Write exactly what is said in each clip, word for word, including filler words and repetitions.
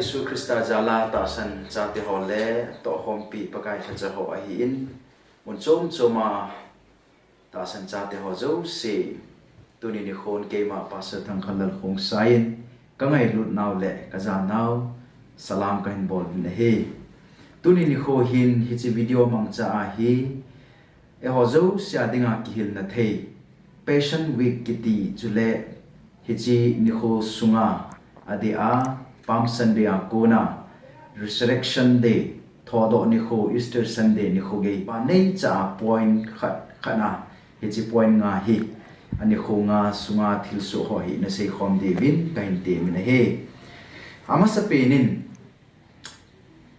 Jesu Christa jal a tahsan chate ho le tohkhompi Pakai lhacha ho ahin, mun chom chom a tahsan chate ho jouse, tuni nikhon keima Pastor Thangkhanlal Khongsai in ka ngailut nau le ka ja nau salam kahin bol uvin ahi. Tuni nikho hin hiche video mangcha a hi eiho jouse a dinga kihilna thei Passion Week kiti, chule hiche nikho sunga adeh a Palm Sunday a kona Resurrection Day, thodoh nikho, Easter Sunday nikho gei, banei cha a point khat khat a, hiche point nga hi anikho nga sunga thilsoh ho hi nasei khom diuvin kahin temin ahi. Amasapen in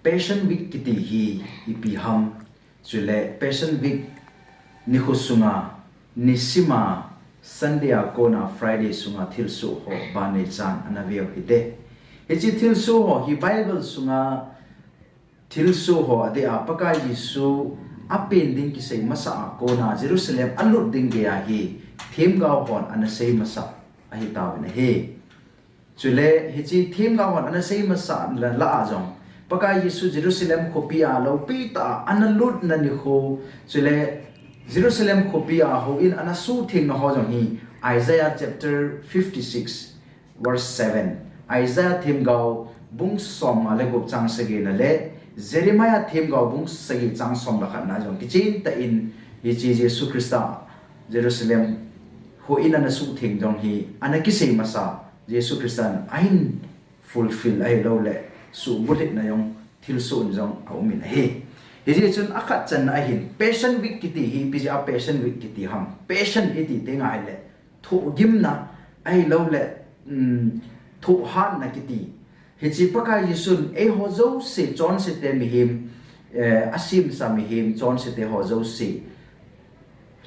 Passion Week kiti hi ipi ham, chule Passion Week nikho sunga, nisima Sunday a kona Friday sunga thilsoh ho banei chan ana veu hite. Hiche thilsoh ho hi Bible sunga thilsoh ho adeh a Pakai Jesu apen ding kisei masa a kona Jerusalem alut ding gei a hi themgao hon ana sei masa ahitauvin ahi. Chule hiche themgao hon ana sei masa la, la a jong, Pakai Jesu Jerusalem khopi a lopi tah a ana lutna nikho, chule Jerusalem khopi a houin ana suhthengna ho jong hi Isaiah chapter fifty-six verse seven, Isaiah themgao bung somnga le gup chang sagina le Jeremiah themgao bung sagi chang som le khatna jong kichen tah in hiche Jesu Christa Jerusalem houin ana suhtheng jong hi ana kisei masa, Jesu Christan ahin fulfill ahilouleh suhbulhitna jong thilsoh in jong aumin ahi. Hijeh chun akhat channa ahin Passion Week kiti hi ipi jeh a Passion Week kiti ham. Passion iti teng ahile thohgimna ahilouleh, um, thohhatna kiti. Hiche Pakai Jesun eiho jouse chonsete mihem, eh, asemsa mihem chonsete ho jouse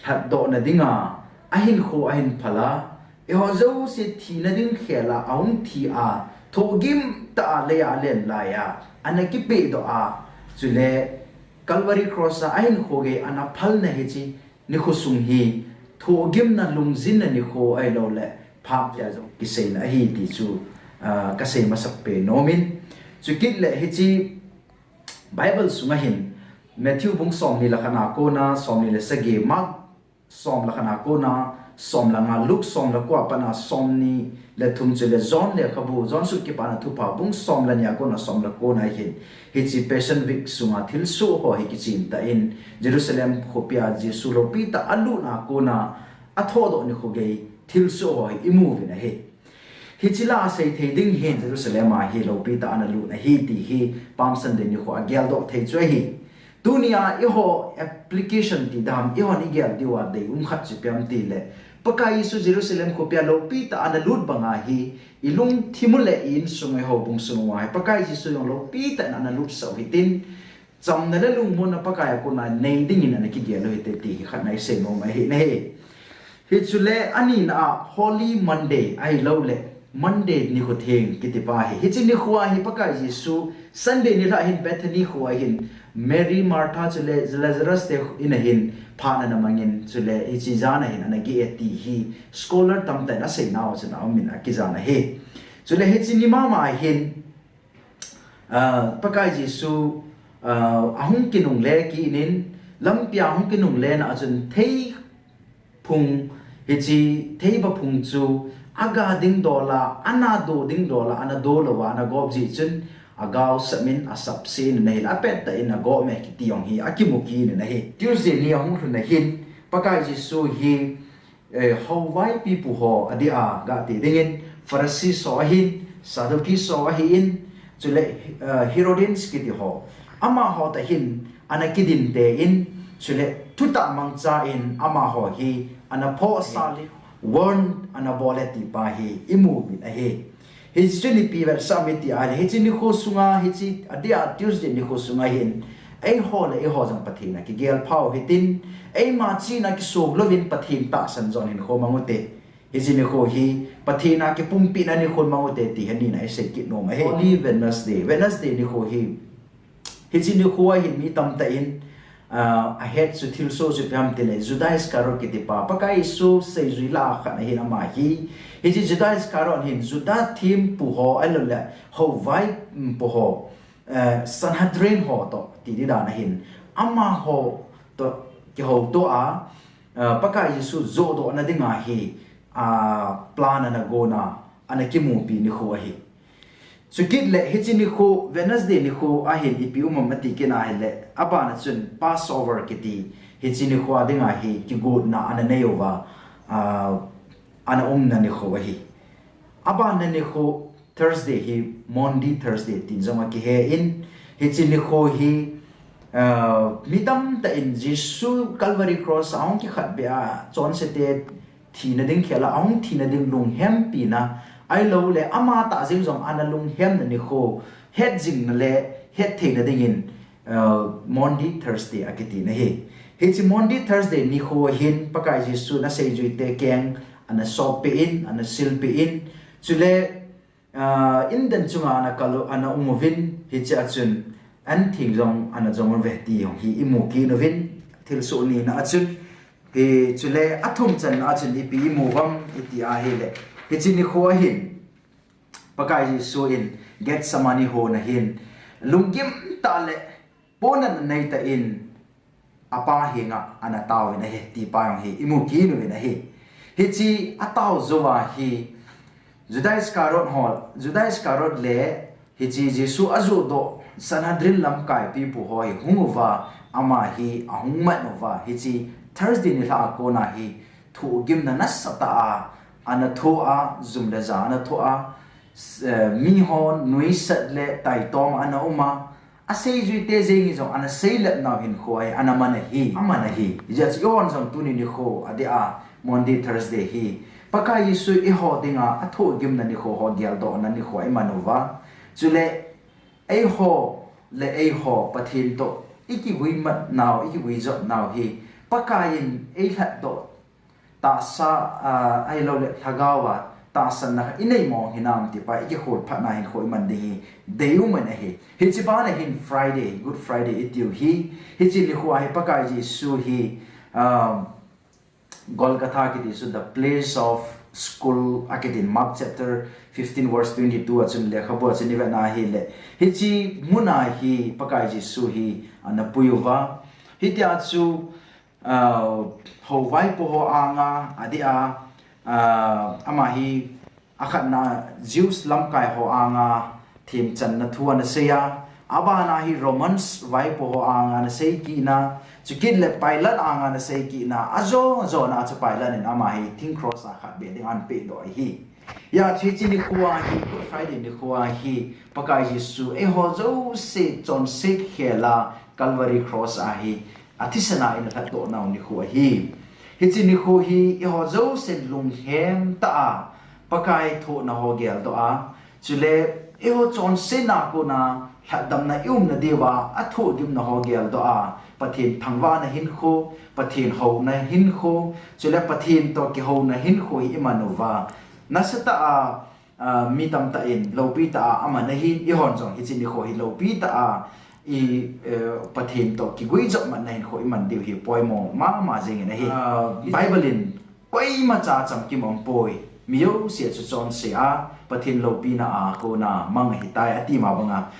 lhatdohna dinga ahinkho ahin phal a, eiho jouse thina ding khel a ahung thi a, thohgim tah a lei a alen lai a ana kipehdoh a, chule Calvary Cross a ahinkho gei ana phalna hiche nikho sung hi thohgimna lungjinna nikho ahilouleh phat tia jong kiseina ahi ti chu, ah, kasei masapen nomin. Chukit le hiche Bible sunga hin Matthew bung somni le khatna kona somni le sagi, Mark som le khatna kona som le nga, Luke som le ko a patna somni le thum, chule John lekhabu, John sut kipana thupha bung som le ni a kona som le kona hin hiche Passion Week sunga thilsoh ho hi kichen tah in Jerusalem khopi a Jesu lopi tah a alutna kona athodoh nikho gei thilsoh ho hi imu uvin ahi. Hiche la a seithei ding hin Jerusalem a hi lopi tah a ana lut ahi ti hi Palm Sunday nikho a geldoh thei chu ahi. Tunia eiho application ti dam, eihon igel diu a deium khat chu ipi ham itile, Pakai Jesu Jerusalem khopi a lopi tah a ana lut banga hi ilungthim u le i insung u, i houbung sung uva hi Pakai Jesu jong lopi tah in ana lutsah u hitin, chamna le lungmonna Pakai a kona nei dingin ana kigel u hite ti hi khatna isei nom ahi nahi. Hichule anina a Holy Monday ahilouleh Monday nikho theng kiti pa hi. Hiche nikho a hi Pakai Jesu Sunday nilhah hin Bethany kho a hin Mary, Martha chule Lazarus te in a hin phat ana mangin, chule hiche jan a hin ana geh e ti hi scholar tamtah in aseinau chun aumin akijan ahi. Chule hiche ni mama a hin, ah, Pakai Jesu, ah, ahung kinungle kit in, lampi a ahung kinungle na a chun theiphung, hiche theiba phung chu aga ding dol a, ana do ding dol a, ana do lou a, ana gop jeh chun agaosap in asapse in ana hil, apettah in agop e kiti jong hi akimu kit in ahi. Tuesday ni ahung lhun a hin Pakai Jesu hi, eh, houvaipipu ho adeh a gah ti dingin, Pharisees ho ahin, Sadducees ho ahin, chule, eh, Herodians kiti ho, amaho toh hin ana kidinte in, chule thutah mangcha in amaho hi ana phosal in, warn ana bol e ti pa hi imu uvin ahi. Hiche chu ipi vetsah ham iti ahile, hiche nikho sunga, hiche adeh a Tuesday nikho sunga hin eiho le eiho jong Pathen a kigel phau hitin, eima chihna kisom louvin Pathen tahsan jong hinkho mang ute. Hiche nikho hi Pathen a kipumpina nikho mang ute ti hi anina isei kit nom ahi. Holy Wednesday, Wednesday nikho hi, hiche nikho a hin mi tamtah in Ah, ahet chu thilsoh chu ipi ham tile, Judas Iscariot kitipa, Pakai Jesu seijui lah a khat ahin ama hi. Hiche Judas Iscariot hin Juda thempu ho, ahilouleh houvaipo ho, eh, Sanhedrin ho toh ti di dan ahin, amaho toh kihouto a, eh, Pakai Jesu johdohna dinga hi, ah, plan ana gona, ana kimupi nikho ahi. Chukit le hiche nikho, Wednesday nikho ahin ipi um ham ati kit ahile, abana chun Passover kiti, hiche nikho a dinga hi kigotna ana neiuva, ah, ana umna nikho ahi. Abana nikho Thursday hi Maundy Thursday tin jong akihen, hiche nikho hi, ah, mi tamtah in Jesu Calvary Cross a hung kikhetbeh a, chonsete thina ding khel a, ahung thina ding lunghempina, ahilouleh ama tah jeng jong ana lunghemna nikho, hetjingna le hettheina dingin, ah, Maundy Thursday akiti ahi. Hiche Maundy Thursday nikho hin Pakai Jesun aseijuite keng ana soppeh in, ana silpeh in, chule, ah, indan chunga ana kal u, ana um uvin, hichea chun an theng jong ana jong uve ti jong hi imu kit uvin, thilsoh nina a chun. Hichule athum channa a chun ipi imu uvam iti ahile, hiche nikho ahin Pakai Jesu in Gethsemane hon ahin lunggim tah le pohnatna neitah in apa henga ana taovin ahi ti pa jong hi imu kit uvin ahi. Hiche atao jouva hi Judas Iscariot ho, Judas Iscariot le hiche Jesu ajohdoh Sanhedrin lamkai pipu ho hi hung uva, ama hi ahung mat uva, hiche Thursday nilhah a kona hi thohgimna nasatah a ana thoh a, jum le ja ana thoh a, s-, eh, miho nuisat le taitom ana um a, aseijuite jeng hi jong ana seilep nau hinkho ahi, ana man ahi, aman ahi. Hijeh chun eihon jong tuni nikho adeh a Maundy Thursday hi Pakai Jesu eiho dinga athohgimna nikho ho geldohna nikho iman uva, chule eiho le eiho Pathen toh ikiguimat nau, ikiguijop nau hi Pakai in eilhatdoh tahsa, ah, ahilouleh lhagao a tahsanna khat inei mong hinam ti pa ikikhol phatna hinkho iman ding hi deium in ahi. Hiche bana hin Friday, Good Friday itiu hi, hiche nikho a hi Pakai Jesu hi, um, Golgotha kiti chu the place of skull akitin, Mark chapter fifteen verse twenty-two a chun lekhabu a chun ivet na ahile, hiche muna hi Pakai Jesu hi ana pui uva. Hitia chu, ah, houvaipo ho anga adeh a, ah, ama hi akhatna Jews lamkai ho anga themchanna thu ana sei a, abana hi Romans vaipo ho anga ana sei kitna, chukit le Pilate anga ana sei kitna, ajo jona chu Pilate in ama hi thing cross a khetbeh ding ana pehdoh ahi. Hijeh chun hiche nikho a hi, Good Friday nikho a hi, Pakai Jesu eiho jouse chonset khel a Calvary Cross a hi athisan a eina lhatdoh nau nikho ahi. Hiche nikho hi eiho jousen lunghem tah a Pakai thohna ho geldoh a, chule eiho chonsetna a kona lhatdamna iumna diuva athohgimna ho geldoh a, Pathen thangvahna hinkho, Pathen houna hinkho, chule Pathen toh kihouna hinkho hi iman uva, nasatah a, ah, mi tamtah in loupi tah a aman ahin, eihon jong hiche nikho hi loupi tah a i, eh, Pathen toh kiguijop matna hinkho iman diu hi poimo mama jengin ahi. Ah, Bible in koimacha chamkim aumpoi, mi jouse chu chonse a, Pathen loupina a kona mang ahitai ati ma banga,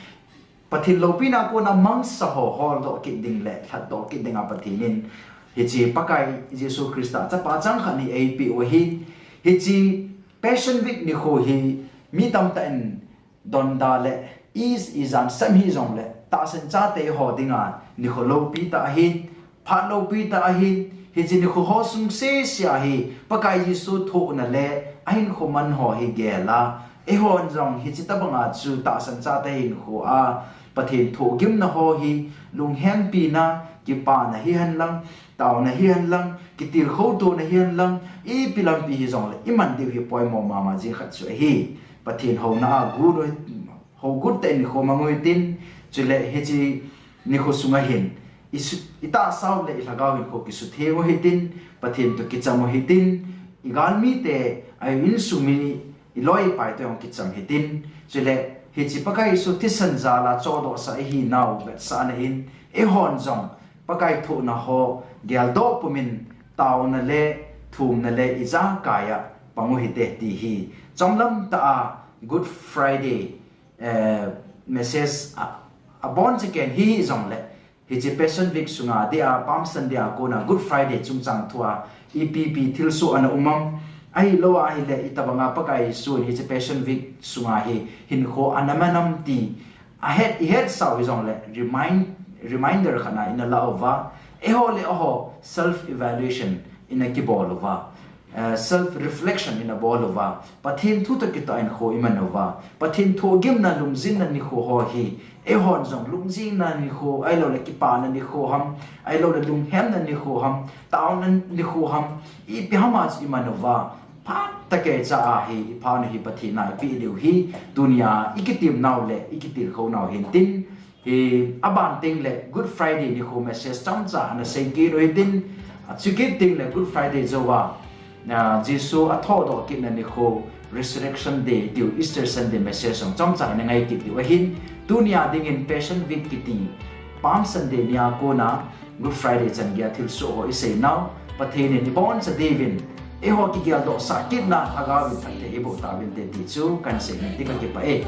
Pathen loupina a kona mangsa ho holdoh kit ding le lhatdoh kit dinga Pathen in hiche Pakai Jesu Christa chapa changkhat hi eipeh u ahi. Hiche Passion Week nikho hi mi tamtah in donda le ijat ijat sem hijongle tahsan chate ho dinga nikho loupi tah ahi, phat loupi tah ahi. Hiche nikho ho sung sese a hi Pakai Jesu thohna le ahinkho man ho hi gel a, eihon jong hiche tobanga chu tahsan chate hinkho a Pathen thohgimna ho hi lunghempina, kipana hihen lang, taona hihen lang, kitilkhoutona hihen lang, ipi lampi hijongle iman diu hi poimo mama jing khat chu ahi. Pathen houna a gu hougut tah in nikho mang u hitin, chule hiche nikho sunga hin i su-, i tahsa u le i lhagao hinkho kisutheng u hitin, Pathen toh kicham u hitin, i galmite, a insung mi, i loi i pai toh jong kicham hitin, chule hiche Pakai Jesu thisan jal a chohdohsah ihinau vetsahna in, eihon jong Pakai thohna ho geldoh pumin taona le thumna le ijakai a pang u hite ti hi chomlam tah a Good Friday eh, message a, abon cheken hi jongle, hiche Passion Week sunga dia Palm Sunday a kona Good Friday chungchang thua ipi ipi thilsoh ana um am, ahilou ahile itobanga Pakai Jesun hiche Passion Week sunga hi hinkho ana man am ti ahet, ihet sau hijongle remind, reminder khat na ina la uva, eiho le eiho self evaluation ina kibol uva, eh, self reflection ina bol uva, Pathen thu toh kitah in hinkho iman uva, Pathen thohgimna lungjinna nikho ho hi eihon jong lungjinna nikho, ahiloule kipana nikho ham, ahiloule lunghemna nikho ham, taona nikho ham, ipi ham a chu iman uva, phat tah keicha a hi iphana hi Pathen a ipeh diu hi tunia ikitim nau le ikitilkhou nau hintin, hi aban tengle Good Friday nikho message chomcha ana sei kit u hitin, achukit tengle Good Friday jouva Jesu athodoh kitna nikho, Resurrection Day tiu, Easter Sunday message jong chomcha ina ngai kit diu ahin, tunia dingin Passion Week kiti Palm Sunday nia kona Good Friday chan geiya thilsoh ho isei nau Pathen in iboncha diuvin, eiho kigeldohsah kitna lhagaovin phatthei eiboh tauvinte ti chu kahin sei in ti, kakipah e.